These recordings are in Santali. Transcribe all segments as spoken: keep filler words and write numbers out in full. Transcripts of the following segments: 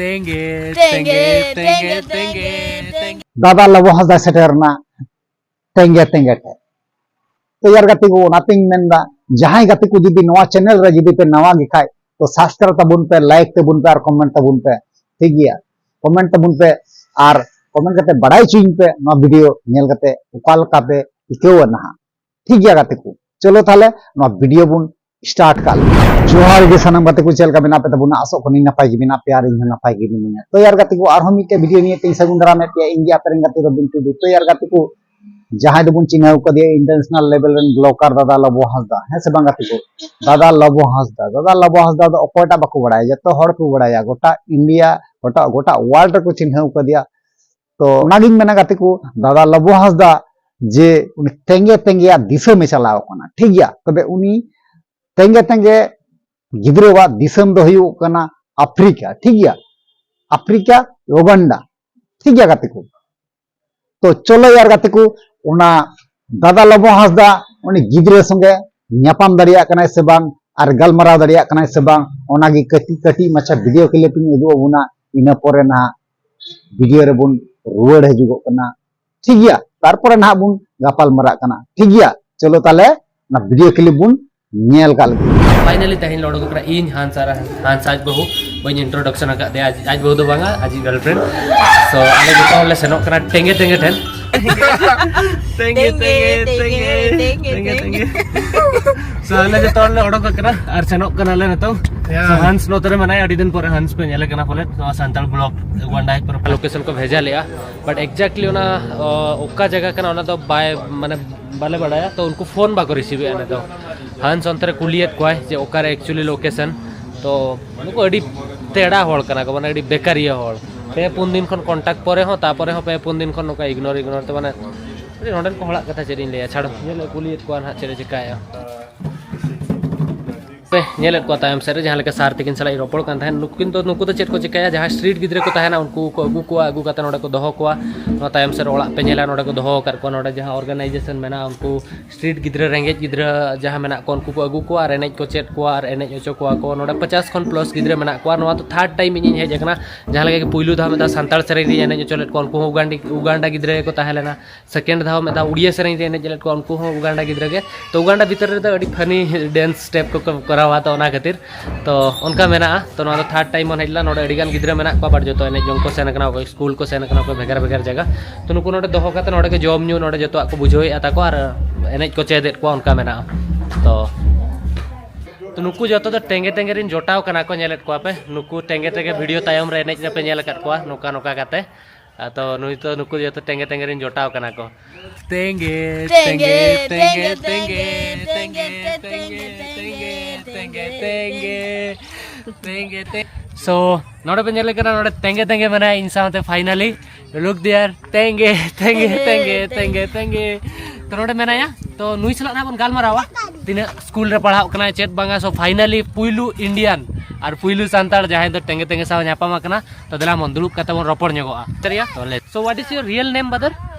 ᱛᱮᱸᱜᱮ ᱛᱮᱸᱜᱮ, ᱛᱮᱸᱜᱮ, ᱛᱮᱸᱜᱮ, ᱛᱮᱸᱜᱮ᱾ ᱫᱟᱫᱟ ᱞᱚᱵᱚ ᱦᱟᱸᱥᱫᱟ ᱥᱮᱴᱮᱨ ᱮᱱᱟ ᱛᱮᱸᱜᱮ ᱛᱮᱸᱜᱮ ᱴᱷᱮᱱ᱾ ᱛᱚ ᱭᱟᱨ ᱜᱟᱛᱮ ᱠᱚ, ᱚᱱᱟᱛᱤᱧ ᱢᱮᱱᱫᱟ, ᱡᱟᱦᱟᱸᱭ ᱜᱟᱛᱮ ᱠᱚ ᱡᱩᱫᱤ ᱱᱚᱣᱟ ᱪᱮᱱᱮᱞ ᱨᱮ ᱡᱩᱫᱤ ᱯᱮ ᱱᱟᱣᱟ ᱜᱮ ᱠᱷᱟᱡ, ᱛᱚ ᱥᱟᱵᱥᱠᱨᱟᱭᱤᱵ ᱛᱟᱵᱚᱱ ᱯᱮ, ᱞᱟᱭᱤᱠ ᱛᱟᱵᱚᱱ ᱯᱮ ᱟᱨ ᱠᱚᱢᱮᱱᱴ ᱛᱟᱵᱚᱱ ᱯᱮ, ᱴᱷᱤᱠ ᱜᱮᱭᱟ? ᱠᱚᱢᱮᱱᱴ ᱛᱟᱵᱚᱱ ᱯᱮ ᱟᱨ ᱠᱚᱢᱮᱱᱴ ᱠᱟᱛᱮ ᱵᱟᱲᱟᱭ ᱦᱚᱪᱚᱧ ᱯᱮ ᱱᱚᱣᱟ ᱵᱷᱤᱰᱤᱭᱳ ᱧᱮᱞ ᱠᱟᱛᱮ ᱚᱠᱟ ᱞᱮᱠᱟ ᱯᱮ ᱟᱹᱭᱠᱟᱹᱣᱟ ᱱᱟᱦᱟᱜ᱾ ᱴᱷᱤᱠ ᱜᱮᱭᱟ ᱜᱟᱛᱮ ᱠᱚ, ᱪᱚᱞᱚ ᱛᱟᱦᱞᱮ ᱱᱚᱣᱟ ᱵᱷᱤᱰᱤᱭᱳ ᱵᱚᱱ ᱥᱴᱟᱨᱴ ᱠᱟᱜ ᱞᱮᱜᱮ᱾ ᱡᱚᱦᱟᱨ ᱜᱮ ᱥᱟᱱᱟᱢ ᱜᱟᱛᱮ ᱠᱚ, ᱪᱮᱫ ᱞᱮᱠᱟ ᱢᱮᱱᱟᱜ ᱯᱮ ᱛᱟᱵᱚᱱᱟ? ᱟᱥᱚᱜ ᱠᱟᱹᱱᱟᱹᱧ ᱱᱟᱯᱟᱭ ᱜᱮ ᱢᱮᱱᱟᱜ ᱯᱮᱭᱟ ᱟᱨ ᱤᱧ ᱦᱚᱸ ᱱᱟᱯᱟᱭ ᱜᱮ ᱢᱤᱱᱟᱹᱧᱟ᱾ ᱛᱚ ᱭᱟᱨ ᱜᱟᱛᱮ ᱠᱚ, ᱟᱨᱦᱚᱸ ᱢᱤᱫᱴᱮᱡ ᱵᱷᱤᱰᱤᱭᱳ ᱱᱤᱭᱮ ᱛᱮᱧ ᱥᱟᱹᱜᱩᱱ ᱫᱟᱨᱟᱢᱮᱫ ᱯᱮᱭᱟ, ᱤᱧ ᱜᱮ ᱟᱯᱮ ᱨᱮᱱ ᱜᱟᱛᱮ ᱨᱚᱵᱤᱱ ᱴᱩᱰᱩ᱾ ᱛᱚ ᱭᱟᱨ ᱜᱟᱛᱮ ᱠᱚ, ᱡᱟᱦᱟᱸᱭ ᱫᱚᱵᱚᱱ ᱪᱤᱱᱦᱟᱹᱣ ᱠᱟᱫᱮᱭᱟ ᱤᱱᱴᱟᱨᱱᱮᱥᱚᱱᱟᱞ ᱞᱮᱵᱮᱞ ᱨᱮᱱ ᱵᱞᱚᱠᱟᱨ ᱫᱟᱫᱟ ᱞᱚᱵᱚ ᱦᱟᱸᱥᱫᱟ, ᱦᱮᱸ ᱥᱮ ᱵᱟᱝ ᱜᱟᱛᱮ ᱠᱚ? ᱫᱟᱫᱟ ᱞᱚᱵᱚ ᱦᱟᱸᱥᱫᱟ, ᱫᱟᱫᱟ ᱞᱚᱵᱚ ᱦᱟᱸᱥᱫᱟ ᱫᱚ ᱚᱠᱚᱭᱴᱟᱜ ᱵᱟᱠᱚ ᱵᱟᱲᱟᱭᱟ? ᱡᱚᱛᱚ ᱦᱚᱲ ᱠᱚ ᱵᱟᱲᱟᱭᱟ, ᱜᱚᱴᱟ ᱤᱱᱰᱤᱭᱟ, ᱜᱚᱴᱟ ᱜᱚᱴᱟ ᱳᱣᱟᱨᱞᱰ ᱨᱮᱠᱚ ᱪᱤᱱᱦᱟᱹᱣ ᱠᱟᱫᱮᱭᱟ᱾ ᱛᱚ ᱚᱱᱟᱜᱤᱧ ᱢᱮᱱᱟ ᱜᱟᱛᱮ ᱠᱚ, ᱫᱟᱫᱟ ᱞᱚᱵᱚ ᱦᱟᱸᱥᱫᱟ ᱡᱮ ᱩᱱᱤ ᱛᱮᱸᱜᱮ ᱛᱮᱸᱜᱮᱭᱟᱜ ᱫᱤᱥᱚᱢᱮ ᱪᱟᱞᱟᱣ ᱠᱟᱱᱟ, ᱴᱷᱤᱠ ᱜᱮᱭᱟ? ᱛᱚᱵᱮ ᱩᱱᱤ ᱛᱮᱸᱜᱮ ᱛᱮᱸᱜᱮ ᱜᱤᱫᱽᱨᱟᱹᱣᱟᱜ ᱫᱤᱥᱚᱢ ᱫᱚ ᱦᱩᱭᱩᱜ ᱠᱟᱱᱟ ᱟᱯᱷᱨᱤᱠᱟ, ᱴᱷᱤᱠ ᱜᱮᱭᱟ? ᱟᱯᱷᱨᱤᱠᱟ, ᱩᱜᱟᱱᱰᱟ, ᱴᱷᱤᱠ ᱜᱮᱭᱟ ᱜᱟᱛᱮ ᱠᱚ? ᱛᱚ ᱪᱚᱞᱚ ᱭᱟᱨ ᱜᱟᱛᱮ ᱠᱚ, ᱚᱱᱟ ᱫᱟᱫᱟ ᱞᱚᱵᱚ ᱦᱟᱸᱥᱫᱟ ᱩᱱᱤ ᱜᱤᱫᱽᱨᱟᱹ ᱥᱚᱸᱜᱮ ᱧᱟᱯᱟᱢ ᱫᱟᱲᱮᱭᱟᱜ ᱠᱟᱱᱟᱭ ᱥᱮ ᱵᱟᱝ ᱟᱨ ᱜᱟᱞᱢᱟᱨᱟᱣ ᱫᱟᱲᱮᱭᱟᱜ ᱠᱟᱱᱟᱭ ᱥᱮ ᱵᱟᱝ, ᱚᱱᱟᱜᱮ ᱠᱟᱹᱴᱤᱡ ᱠᱟᱹᱴᱤᱡ ᱢᱟᱪᱷᱟ ᱵᱷᱤᱰᱤᱭᱳ ᱠᱞᱤᱯ ᱤᱧ ᱩᱫᱩᱜ ᱟᱵᱚᱱᱟ᱾ ᱤᱱᱟᱹ ᱯᱚᱨᱮ ᱱᱟᱦᱟᱜ ᱵᱷᱤᱰᱤᱭᱳ ᱨᱮᱵᱚᱱ ᱨᱩᱣᱟᱹᱲ ᱦᱤᱡᱩᱜᱚᱜ ᱠᱟᱱᱟ, ᱴᱷᱤᱠ ᱜᱮᱭᱟ? ᱛᱟᱨᱯᱚᱨᱮ ᱱᱟᱦᱟᱜ ᱵᱚᱱ ᱜᱟᱯᱟᱞ ᱢᱟᱨᱟᱜ ᱠᱟᱱᱟ, ᱴᱷᱤᱠ ᱜᱮᱭᱟ? ᱪᱚᱞᱚ ᱛᱟᱦᱞᱮ ᱚᱱᱟ ᱵᱷᱤᱰᱤᱭᱳ ᱠᱞᱤᱯ ᱵᱚᱱ ᱧᱮᱞ ᱠᱟᱜ ᱞᱮᱜᱮ᱾ ᱯᱷᱟᱭᱱᱟᱞᱤ ᱛᱮᱦᱮᱧ ᱞᱮ ᱚᱰᱚᱠ ᱠᱟᱱᱟ ᱤᱧ ᱦᱟᱱᱥ ᱟᱨ ᱦᱟᱱᱥ ᱟᱡ ᱵᱟᱹᱦᱩ᱾ ᱵᱟᱹᱧ ᱤᱱᱴᱨᱳᱰᱟᱠᱥᱚᱱ ᱟᱠᱟᱫ ᱛᱮ ᱟᱡ ᱟᱡ ᱵᱟᱹᱦᱩ ᱫᱚ ᱵᱟᱝᱟ, ᱟᱡᱤᱡ ᱜᱟᱨᱞᱯᱷᱨᱮᱱᱰ᱾ ᱛᱚ ᱟᱞᱮ ᱡᱚᱛᱚ ᱦᱚᱲ ᱞᱮ ᱥᱮᱱᱚᱜ ᱠᱟᱱᱟ ᱴᱮᱸᱜᱮ ᱛᱮᱸᱜᱮ ᱴᱷᱮᱱ᱾ ᱛᱮᱸᱜᱮ ᱛᱮᱸᱜᱮ ᱛᱮᱸᱜᱮ ᱛᱮᱸᱜᱮ ᱛᱮᱸᱜᱮ᱾ ᱛᱚ ᱟᱞᱮ ᱡᱚᱛᱚ ᱦᱚᱲ ᱞᱮ ᱚᱰᱚᱠ ᱟᱠᱟᱱᱟ ᱟᱨ ᱥᱮᱱᱚᱜ ᱠᱟᱱᱟᱞᱮ ᱱᱤᱛᱚᱜ᱾ ᱛᱚ ᱦᱟᱱᱥ ᱱᱚᱛᱮ ᱨᱮ ᱢᱮᱱᱟᱭᱟ, ᱟᱹᱰᱤ ᱫᱤᱱ ᱯᱚᱨᱮ ᱦᱟᱱᱥ ᱯᱮ ᱧᱮᱞᱮ ᱠᱟᱱᱟ ᱯᱟᱞᱮ ᱱᱚᱣᱟ ᱥᱟᱱᱛᱟᱲ ᱵᱞᱚᱜ ᱩᱜᱟᱱᱰᱟ ᱦᱮᱡ ᱯᱚᱨᱮ᱾ ᱞᱳᱠᱮᱥᱚᱱ ᱠᱚ ᱵᱷᱮᱡᱟ ᱞᱮᱜᱼᱟ, ᱵᱟᱴ ᱮᱠᱡᱮᱠᱴᱞᱤ ᱚᱱᱟ ᱚ, ᱚᱠᱟ ᱡᱟᱭᱜᱟ ᱠᱟᱱᱟ ᱚᱱᱟ ᱫᱚ ᱵᱟᱭ ᱢᱟᱱᱮ ᱵᱟᱞᱮ ᱵᱟᱲᱟᱭᱟ᱾ ᱛᱚ ᱩᱱᱠᱩ ᱯᱷᱳᱱ ᱵᱟᱠᱚ ᱨᱤᱥᱤᱵᱷ ᱮᱫᱼᱟ ᱱᱤᱛᱚᱜ᱾ ᱦᱟᱱᱥ ᱚᱱᱛᱮ ᱨᱮ ᱠᱩᱞᱤᱭᱮᱫ ᱠᱚᱣᱟᱭ ᱡᱮ ᱚᱠᱟᱨᱮ ᱮᱠᱪᱩᱭᱮᱞᱤ ᱞᱳᱠᱮᱥᱚᱱ᱾ ᱛᱚ ᱱᱩᱠᱩ ᱟᱹᱰᱤ ᱛᱮᱲᱟ ᱦᱚᱲ ᱠᱟᱱᱟ ᱠᱚ, ᱢᱟᱱᱮ ᱟᱹᱰᱤ ᱵᱮᱠᱟᱨᱤᱭᱟᱹ ᱦᱚᱲ᱾ ᱯᱮ ᱯᱩᱱ ᱫᱤᱱ ᱠᱷᱚᱱ ᱠᱚᱱᱴᱟᱠᱴ ᱯᱚᱨᱮ ᱦᱚᱸ, ᱛᱟᱯᱚᱨᱮ ᱦᱚᱸ ᱯᱮ ᱯᱩᱱ ᱫᱤᱱ ᱠᱷᱚᱱ ᱱᱚᱝᱠᱟ ᱤᱜᱱᱳᱨ ᱤᱜᱱᱳᱨ ᱛᱮ, ᱢᱟᱱᱮ ᱟᱹᱰᱤ ᱱᱚᱰᱮᱱ ᱠᱚ ᱦᱚᱲᱟᱜ ᱠᱟᱛᱷᱟ ᱪᱮᱫ ᱤᱧ ᱞᱟᱹᱭᱟ, ᱪᱷᱟᱲᱚ, ᱧᱮᱞ ᱠᱩᱞᱤᱭᱮᱫ ᱠᱚᱣᱟ ᱱᱟᱦᱟᱜ ᱪᱮᱫ ᱮ ᱪᱮᱠᱟᱭᱮᱫᱼᱟ᱾ ᱯᱮ ᱧᱮᱞᱮᱫ ᱠᱚᱣᱟ ᱛᱟᱭᱚᱢ ᱥᱮᱫ ᱨᱮ ᱡᱟᱦᱟᱸ ᱞᱮᱠᱟ ᱥᱟᱨ ᱛᱟᱹᱠᱤᱱ ᱥᱟᱞᱟᱜ ᱤᱧ ᱨᱚᱯᱚᱲ ᱠᱟᱱ ᱛᱟᱦᱮᱸᱫ, ᱱᱩᱠᱤᱱ ᱫᱚ, ᱱᱩᱠᱩ ᱫᱚ ᱪᱮᱫ ᱠᱚ ᱪᱤᱠᱟᱹᱭᱟ, ᱡᱟᱦᱟᱸᱭ ᱥᱴᱨᱤᱴ ᱜᱤᱫᱽᱨᱟᱹ ᱠᱚ ᱛᱟᱦᱮᱱᱟ ᱩᱱᱠᱩ ᱠᱚ ᱟᱹᱜᱩ ᱠᱚᱣᱟ, ᱟᱹᱜᱩ ᱠᱟᱛᱮ ᱱᱚᱰᱮ ᱠᱚ ᱫᱚᱦᱚ ᱠᱚᱣᱟ᱾ ᱱᱚᱣᱟ ᱛᱟᱭᱚᱢ ᱥᱮᱫ ᱚᱲᱟᱜ ᱯᱮ ᱧᱮᱞᱟ, ᱱᱚᱰᱮ ᱠᱚ ᱫᱚᱦᱚ ᱟᱠᱟᱫ ᱠᱚᱣᱟ᱾ ᱱᱚᱰᱮ ᱡᱟᱦᱟᱸ ᱚᱨᱜᱟᱱᱟᱭᱡᱮᱥᱚᱱ ᱢᱮᱱᱟᱜᱼᱟ, ᱩᱱᱠᱩ ᱥᱴᱨᱤᱴ ᱜᱤᱫᱽᱨᱟᱹ, ᱨᱮᱸᱜᱮᱡ ᱜᱤᱫᱽᱨᱟᱹ ᱡᱟᱦᱟᱸ ᱢᱮᱱᱟᱜ ᱠᱚᱣᱟ, ᱩᱱᱠᱩ ᱠᱚ ᱟᱹᱜᱩ ᱠᱚᱣᱟ ᱟᱨ ᱮᱱᱮᱡ ᱦᱚᱪᱚ ᱠᱚᱣᱟ ᱠᱚ᱾ ᱱᱚᱰᱮ ᱯᱚᱪᱟᱥ ᱠᱷᱚᱱ ᱯᱞᱟᱥ ᱜᱤᱫᱽᱨᱟᱹ ᱢᱮᱱᱟᱜ ᱠᱚᱣᱟ᱾ ᱱᱚᱣᱟ ᱫᱚ ᱛᱷᱟᱨᱰ ᱴᱟᱭᱤᱢ ᱤᱧᱤᱧ ᱦᱮᱡ ᱟᱠᱟᱱᱟ᱾ ᱡᱟᱦᱟᱸ ᱞᱮᱠᱟ ᱜᱮ ᱯᱩᱭᱞᱩ ᱫᱷᱟᱣ ᱢᱤᱫ ᱫᱷᱟᱣ ᱥᱟᱱᱛᱟᱲ ᱥᱮᱨᱮᱧ ᱨᱤᱧ ᱮᱱᱮᱡ ᱦᱚᱪᱚ ᱞᱮᱫ ᱠᱚᱣᱟ, ᱩᱱᱠᱩ ᱦᱚᱸ ᱩᱜᱟᱱᱰᱤ ᱩᱜᱟᱱᱰᱟ ᱜᱤᱫᱽᱨᱟᱹ ᱜᱮᱠᱚ ᱛᱟᱦᱮᱸ ᱞᱮᱱᱟ᱾ ᱥᱮᱠᱮᱱᱰ ᱫᱷᱟᱣ ᱢᱤᱫ ᱫᱷᱟᱣ ᱩᱲᱤᱭᱟ ᱥᱮᱨᱮᱧ ᱨᱤᱧ ᱮᱱᱮᱡ ᱞᱮᱫ ᱠᱚᱣᱟ, ᱩᱱᱠᱩ ᱦᱚᱸ ᱩᱜᱟᱱᱰᱟ ᱜᱤᱫᱽᱨᱟᱹ ᱜᱮ᱾ ᱛᱚ ᱩᱜᱟᱱᱰᱟ ᱵᱷᱤᱛᱨᱤ ᱨᱮᱫᱚ ᱟᱹᱰᱤ ᱯᱷᱟᱱᱤ ᱰᱮᱱᱥ ᱥᱴᱮᱯ ᱠᱚᱠᱚ ᱠᱚᱨᱟᱣᱟ, ᱛᱚ ᱚᱱᱟ ᱠᱷᱟᱹᱛᱤᱨ ᱛᱚ ᱚᱱᱠᱟ ᱢᱮᱱᱟᱜᱼᱟ᱾ ᱛᱚ ᱱᱚᱣᱟ ᱫᱚ ᱛᱷᱟᱨᱰ ᱴᱟᱭᱤᱢ ᱵᱚᱱ ᱦᱮᱡ ᱞᱮᱱᱟ᱾ ᱱᱚᱰᱮ ᱟᱹᱰᱤ ᱜᱟᱱ ᱜᱤᱫᱽᱨᱟᱹ ᱢᱮᱱᱟᱜ ᱠᱚᱣᱟ, ᱵᱟᱴ ᱡᱚᱛᱚ ᱮᱱᱮᱡ ᱡᱚᱝ ᱠᱚ ᱥᱮᱱ ᱠᱟᱱᱟ, ᱚᱠᱚᱭ ᱥᱠᱩᱞ ᱠᱚ ᱥᱮᱱ ᱠᱟᱱᱟ, ᱚᱠᱚᱭ ᱵᱷᱮᱜᱟᱨ ᱵᱷᱮᱜᱟᱨ ᱡᱟᱭᱜᱟ᱾ ᱛᱚ ᱱᱩᱠᱩ ᱱᱚᱰᱮ ᱫᱚᱦᱚ ᱠᱟᱛᱮ ᱱᱚᱰᱮ ᱜᱮ ᱡᱚᱢ ᱧᱩ, ᱱᱚᱰᱮ ᱡᱚᱛᱚᱣᱟᱜ ᱠᱚ ᱵᱩᱡᱷᱟᱹᱣᱮᱫᱼᱟ ᱛᱟᱠᱚ ᱟᱨ ᱮᱱᱮᱡ ᱠᱚ ᱪᱮᱫ ᱮᱫ ᱠᱚᱣᱟ, ᱚᱱᱠᱟ ᱢᱮᱱᱟᱜᱼᱟ᱾ ᱛᱚ ᱛᱚ ᱱᱩᱠᱩ ᱡᱚᱛᱚ ᱫᱚ ᱴᱮᱸᱜᱮ ᱴᱮᱸᱜᱮ ᱨᱤᱱ ᱡᱚᱴᱟᱣ ᱠᱟᱱᱟ ᱠᱚ, ᱧᱮᱞᱮᱫ ᱠᱚᱣᱟ ᱯᱮ᱾ ᱱᱩᱠᱩ ᱴᱮᱸᱜᱮ ᱴᱮᱸᱜᱮ ᱵᱷᱤᱰᱤᱭᱳ ᱛᱟᱭᱚᱢ ᱨᱮ ᱮᱱᱮᱡ ᱨᱮᱯᱮ ᱧᱮᱞ ᱟᱠᱟᱫ ᱠᱚᱣᱟ, ᱱᱚᱝᱠᱟ ᱱᱚᱝᱠᱟ ᱠᱟᱛᱮ᱾ ᱟᱫᱚ ᱱᱩᱭ ᱛᱚ, ᱱᱩᱠᱩ ᱡᱚᱛᱚ ᱴᱮᱸᱜᱮ ᱴᱮᱸᱜᱮ ᱨᱤᱱ ᱡᱚᱴᱟᱣ ᱠᱟᱱᱟ ᱠᱚ᱾ ᱴᱮᱸᱜᱮ ᱴᱮᱸᱜᱮ ᱴᱮᱸᱜᱮ ᱴᱮᱸᱜᱮ ᱴᱮᱸᱜᱮ ᱴᱮᱸᱜᱮ ᱴᱮᱸᱜᱮ ᱴᱮᱸᱜᱮ ᱴᱮᱸᱜᱮ ᱴᱮᱸᱜᱮ ᱴᱮᱸᱜᱮ ᱴᱮᱸᱜᱮ᱾ So ᱱᱚᱰᱮ ᱯᱮ ᱧᱮᱞᱮ ᱠᱟᱱᱟ, ᱱᱚᱰᱮ ᱴᱮᱸᱜᱮ ᱴᱮᱸᱜᱮ ᱢᱮᱱᱟᱭᱟ ᱤᱧ ᱥᱟᱶᱛᱮ᱾ Finally look there, ᱴᱮᱸᱜᱮ ᱴᱮᱸᱜᱮ ᱴᱮᱸᱜᱮ ᱴᱮᱸᱜᱮ ᱴᱮᱸᱜᱮ᱾ ᱛᱚ ᱱᱚᱰᱮ ᱢᱮᱱᱟᱭᱟ, ᱛᱚ ᱱᱩᱭ ᱥᱟᱞᱟᱜ ᱱᱟᱜ ᱵᱚᱱ ᱜᱟᱞᱢᱟᱨᱟᱣᱟ, ᱛᱤᱱᱟᱹᱜ ᱥᱠᱩᱞ ᱨᱮ ᱯᱟᱲᱦᱟᱜ ᱠᱟᱱᱟᱭ, ᱪᱮᱫ ᱵᱟᱝᱟ᱾ So finally ᱯᱩᱭᱞᱩ ᱤᱱᱰᱤᱭᱟᱱ ᱟᱨ ᱯᱩᱭᱞᱩ ᱥᱟᱱᱛᱟᱲ ᱡᱟᱦᱟᱸᱭ ᱫᱚ ᱴᱮᱸᱜᱮ ᱴᱮᱸᱜᱮ ᱥᱟᱶ ᱧᱟᱯᱟᱢ ᱟᱠᱟᱱᱟ᱾ ᱛᱚ ᱫᱮᱞᱟ ᱵᱚᱱ ᱫᱩᱲᱩᱵ ᱠᱟᱛᱮ ᱵᱚᱱ ᱨᱚᱯᱚᱲ ᱧᱚᱜᱚᱜᱼᱟ᱾ ᱪᱟᱹᱨᱤᱭᱟ? So what is your real name, brother?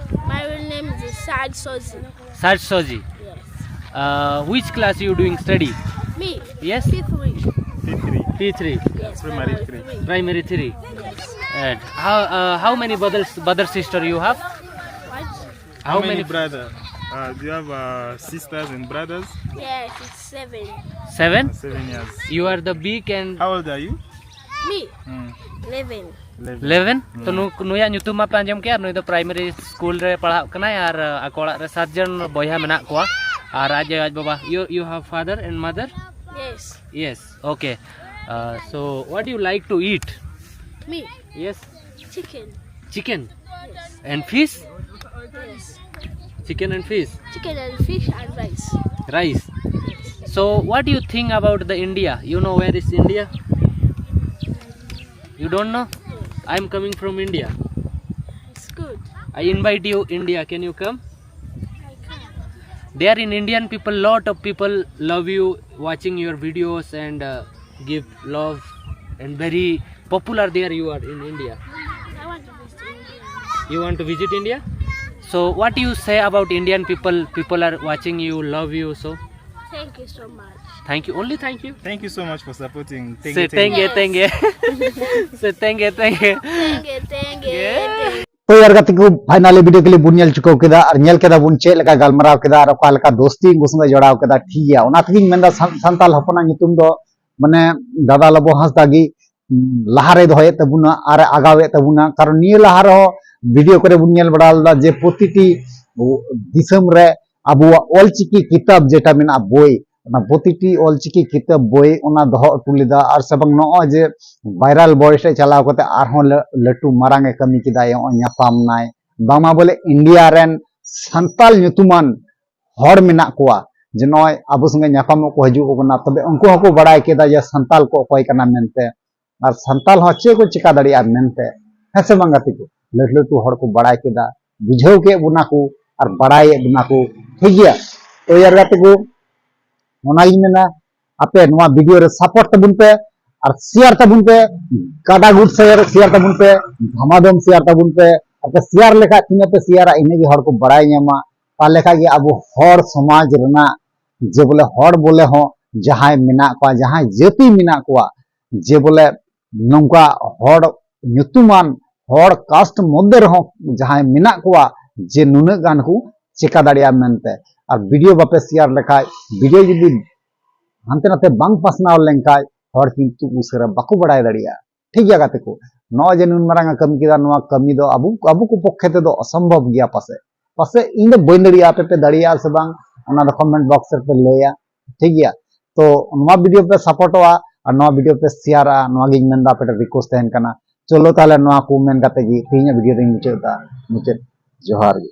My real name is Sad Sozi. Sad Sozi. Yes. Uh, which class you doing study? Me? Yes. P three. P three. P three. Yes, Primary primary three. Primary three. Yes. And how, uh, how many brothers, brother sister you have? What? How How many many? Brother? Uh, do you have uh, sisters and brothers? Yes, it's seven. Seven? Seven years. You are the big and How old are you? Me? Hmm. Eleven. Eleven. Eleven? ᱛᱚ ᱦᱩᱸ᱾ ᱱᱩ-, ᱱᱩᱭᱟᱜ ᱧᱩᱛᱩᱢ ᱢᱟᱯᱮ ᱟᱸᱡᱚᱢ ᱠᱮᱜᱼᱟ, ᱱᱩᱭ ᱫᱚ ᱯᱨᱟᱭᱢᱟᱨᱤ ᱥᱠᱩᱞ ᱨᱮ ᱯᱟᱲᱦᱟᱜ ᱠᱟᱱᱟᱭ ᱟᱨ ᱟᱠᱚ ᱚᱲᱟᱜ ᱨᱮ ᱥᱟᱛ ᱡᱚᱱ ᱵᱚᱭᱦᱟ ᱢᱮᱱᱟᱜ ᱠᱚᱣᱟ᱾ ᱟᱨ ᱟᱡ ᱟᱭᱳ ᱟᱡ ᱵᱟᱵᱟ, you, you have father and mother? Yes. Yes, okay. Uh, so what do you like to eat? Me? Yes. Chicken. Chicken? Yes. And fish? Yes. Chicken and fish? Chicken and fish and rice. Rice. So what do you think about the India? You know where is India? You don't know? I am coming from India. It's good. I invite you India. Can you come? I can't. There in Indian people, lot of people love you, watching your videos and uh, give love and very popular there you are in India. I want to visit India. You want to visit India? So what you say about Indian people? People are watching you, love you. So thank you so much. Thank you. Only thank you. Thank you so much for supporting. Say thank you, thank you. Say thank you, thank you. Thank you, thank you. Yeah. ᱛᱚ ᱭᱟᱨ ᱜᱟᱛᱮ ᱠᱚ, finally video clip ᱵᱚᱱ ᱧᱮᱞ ᱪᱩᱠᱟᱹᱣ ᱠᱮᱫᱟ ᱟᱨ ᱧᱮᱞ ᱠᱮᱫᱟ ᱵᱚᱱ ᱪᱮᱫ ᱞᱮᱠᱟ ᱜᱟᱞᱢᱟᱨᱟᱣ ᱠᱮᱫᱟ ᱟᱨ ᱚᱠᱟ ᱞᱮᱠᱟ ᱫᱳᱥᱛᱤ ᱩᱱᱠᱩ ᱥᱚᱸᱜᱮ ᱡᱚᱲᱟᱣ ᱠᱮᱫᱟ, ᱴᱷᱤᱠ ᱜᱮᱭᱟ᱾ ᱚᱱᱟ ᱛᱮᱜᱤᱧ ᱢᱮᱱᱫᱟ ᱥᱟᱱ-, ᱥᱟᱱᱛᱟᱞ ᱦᱚᱯᱚᱱᱟᱜ ᱧᱩᱛᱩᱢ ᱫᱚ ᱢᱟᱱᱮ ᱫᱟᱫᱟ ᱞᱚᱵᱚ ᱦᱟᱸᱥᱫᱟ ᱜᱮ ᱞᱟᱦᱟᱨᱮ ᱫᱚᱦᱚᱭᱮᱫ ᱛᱟᱵᱚᱱᱟ ᱟᱨ ᱟᱜᱟᱣᱮᱫ ᱛᱟᱵᱚᱱᱟ᱾ ᱠᱟᱨᱚᱱ ᱱᱤᱭᱟᱹ ᱞᱟᱦᱟ ᱨᱮᱦᱚᱸ video ᱠᱚᱨᱮ ᱵᱚᱱ ᱧᱮᱞ ᱵᱟᱲᱟ ᱞᱮᱫᱟ ᱡᱮ ᱯᱨᱚᱛᱤᱴᱤ ᱫᱤᱥᱚᱢ ᱨᱮ ᱟᱵᱚᱣᱟᱜ ᱚᱞᱪᱤᱠᱤ ᱠᱤᱛᱟᱹᱵ ᱡᱮᱴᱟ ᱢᱮᱱᱟᱜᱼᱟ, ᱵᱳᱭ, ᱚᱱᱟ ᱯᱨᱚᱛᱤᱴᱤ ᱚᱞᱪᱤᱠᱤ ᱠᱤᱛᱟᱹᱵ ᱵᱳᱭ ᱚᱱᱟ ᱫᱚᱦᱚ ᱦᱚᱴᱚ ᱞᱮᱫᱟ᱾ ᱟᱨ ᱥᱮ ᱵᱟᱝ ᱱᱚᱜᱼᱚᱭ ᱡᱮ viral voice ᱨᱮ ᱪᱟᱞᱟᱣ ᱠᱟᱛᱮ ᱟᱨᱦᱚᱸ ᱞᱟᱹ-, ᱞᱟᱹᱴᱩ ᱢᱟᱨᱟᱝ ᱮ ᱠᱟᱹᱢᱤ ᱠᱮᱫᱟ, ᱱᱚᱜᱼᱚᱭ ᱧᱟᱯᱟᱢ ᱱᱟᱭ, ᱵᱟᱝᱢᱟ ᱵᱚᱞᱮ ᱤᱱᱰᱤᱭᱟ ᱨᱮᱱ ᱥᱟᱱᱛᱟᱞ ᱧᱩᱛᱩᱢᱟᱱ ᱦᱚᱲ ᱢᱮᱱᱟᱜ ᱠᱚᱣᱟ ᱡᱮ ᱱᱚᱜᱼᱚᱭ ᱟᱵᱚ ᱥᱚᱸᱜᱮ ᱧᱟᱯᱟᱢᱚᱜ ᱠᱚ ᱦᱤᱡᱩᱜ ᱠᱟᱱᱟ, ᱛᱚᱵᱮ ᱩᱱᱠᱩ ᱦᱚᱸᱠᱚ ᱵᱟᱲᱟᱭ ᱠᱮᱫᱟ ᱡᱮ ᱥᱟᱱᱛᱟᱞ ᱠᱚ ᱚᱠᱚᱭ ᱠᱟᱱᱟ ᱢᱮᱱᱛᱮ᱾ ᱟᱨ ᱥᱟᱱᱛᱟᱞ ᱦᱚᱸ ᱪᱮᱫ ᱠᱚ ᱪᱮᱠᱟ ᱫᱟᱲᱮᱭᱟᱜᱼᱟ ᱢᱮᱱᱛᱮ, ᱦᱮᱸ ᱥᱮ ᱵᱟᱝ ᱜᱟᱛᱮ ᱠᱚ? ᱞᱟᱹᱴᱩ ᱞᱟᱹᱴᱩ ᱦᱚᱲ ᱠᱚ ᱵᱟᱲᱟᱭ ᱠᱮᱫᱟ, ᱵᱩᱡᱷᱟᱹᱣ ᱠᱮᱫ ᱵᱚᱱᱟ ᱠᱚ ᱟᱨ ᱵᱟᱲᱟᱭᱮᱫ ᱵᱚᱱᱟ ᱠᱚ, ᱴᱷᱤᱠ ᱜᱮᱭᱟ? ᱛᱚ ᱭᱟᱨ ᱜᱟᱛᱮ ᱠᱚ, ᱚᱱᱟᱜᱤᱧ ᱢᱮᱱᱟ, ᱟᱯᱮ ᱱᱚᱣᱟ video ᱨᱮ support ᱛᱟᱵᱚᱱ ᱯᱮ ᱟᱨ share ᱛᱟᱵᱚᱱ ᱯᱮ, ᱜᱟᱰᱟ ᱜᱩᱴ share, share ᱛᱟᱵᱚᱱ ᱯᱮ, ᱫᱷᱟᱢᱟᱫᱚᱢ share ᱛᱟᱵᱚᱱ ᱯᱮ᱾ ᱟᱨ ᱯᱮ share ᱞᱮᱠᱷᱟᱡ ᱛᱤᱱᱟᱹᱜ ᱯᱮ ᱥᱮᱭᱟᱨᱟ ᱤᱱᱟᱹᱜ ᱜᱮ ᱦᱚᱲ ᱠᱚ ᱵᱟᱲᱟᱭ ᱧᱟᱢᱟ᱾ ᱛᱟᱦᱞᱮ ᱠᱷᱟᱡ ᱜᱮ ᱟᱵᱚ ᱦᱚᱲ ᱥᱚᱢᱟᱡᱽ ᱨᱮᱱᱟᱜ ᱡᱮ ᱵᱚᱞᱮ ᱦᱚᱲ ᱵᱚᱞᱮ ᱦᱚᱸ ᱡᱟᱦᱟᱸᱭ ᱢᱮᱱᱟᱜ ᱠᱚᱣᱟ, ᱡᱟᱦᱟᱸᱭ ᱡᱟᱹᱛᱤ ᱢᱮᱱᱟᱜ ᱠᱚᱣᱟ, ᱡᱮ ᱵᱚᱞᱮ ᱱᱚᱝᱠᱟ ᱦᱚᱲ ᱧᱩᱛᱩᱢᱟᱱ ᱦᱚᱲ caste ᱢᱚᱫᱽᱫᱷᱮ ᱨᱮᱦᱚᱸ ᱡᱟᱦᱟᱸᱭ ᱢᱮᱱᱟᱜ ᱠᱚᱣᱟ ᱡᱮ ᱱᱩᱱᱟᱹᱜ ᱜᱟᱱ ᱠᱚ ᱪᱮᱠᱟ ᱫᱟᱲᱮᱭᱟᱜᱼᱟ ᱢᱮᱱᱛᱮ᱾ ᱟᱨ video ᱵᱟᱯᱮ share ᱞᱮᱠᱷᱟᱡ, video ᱡᱩᱫᱤ ᱦᱟᱱᱛᱮ ᱱᱟᱛᱮ ᱵᱟᱝ ᱯᱟᱥᱱᱟᱣ ᱞᱮᱱᱠᱷᱟᱡ ᱦᱚᱲ ᱠᱤᱱᱛᱩ ᱩᱥᱟᱹᱨᱟ ᱵᱟᱠᱚ ᱵᱟᱲᱟᱭ ᱫᱟᱲᱮᱭᱟᱜᱼᱟ᱾ ᱴᱷᱤᱠ ᱜᱮᱭᱟ ᱜᱟᱛᱮ ᱠᱚ, ᱱᱚᱜᱼᱚᱭ ᱡᱮ ᱱᱩᱱ ᱢᱟᱨᱟᱝ ᱮ ᱠᱟᱹᱢᱤ ᱠᱮᱫᱟ, ᱱᱚᱣᱟ ᱠᱟᱹᱢᱤ ᱫᱚ ᱟᱵᱚ, ᱟᱵᱚ ᱠᱚ ᱯᱚᱠᱠᱷᱮ ᱛᱮᱫᱚ ᱚᱥᱚᱢᱵᱷᱚᱵ ᱜᱮᱭᱟ ᱯᱟᱥᱮ᱾ ᱯᱟᱥᱮ ᱤᱧ ᱫᱚ ᱵᱟᱹᱧ ᱫᱟᱲᱮᱭᱟᱜᱼᱟ, ᱟᱯᱮ ᱯᱮ ᱫᱟᱲᱮᱭᱟᱜᱼᱟ ᱥᱮ ᱵᱟᱝ, ᱚᱱᱟ ᱫᱚ comment box ᱨᱮᱯᱮ ᱞᱟᱹᱭᱟ᱾ ᱴᱷᱤᱠ ᱜᱮᱭᱟ? ᱛᱚ ᱱᱚᱣᱟ video ᱯᱮ supportᱚᱜᱼᱟ ᱟᱨ ᱱᱚᱣᱟ video ᱯᱮ shareᱟ, ᱱᱚᱣᱟ ᱜᱤᱧ ᱢᱮᱱᱫᱟ, ᱟᱯᱮ ᱴᱷᱮᱱ request ᱛᱟᱦᱮᱱ ᱠᱟᱱᱟ᱾ ᱪᱚᱞᱚ ᱛᱟᱦᱞᱮ ᱱᱚᱣᱟ ᱠᱚ ᱢᱮᱱ ᱠᱟᱛᱮ ᱜᱮ ᱛᱮᱦᱮᱧᱟᱜ video ᱫᱚᱧ ᱢᱩᱪᱟᱹᱫ ᱮᱫᱟ᱾ ᱢᱩᱪᱟᱹᱫ᱾ ᱡᱚᱦᱟᱨ ᱜᱮ᱾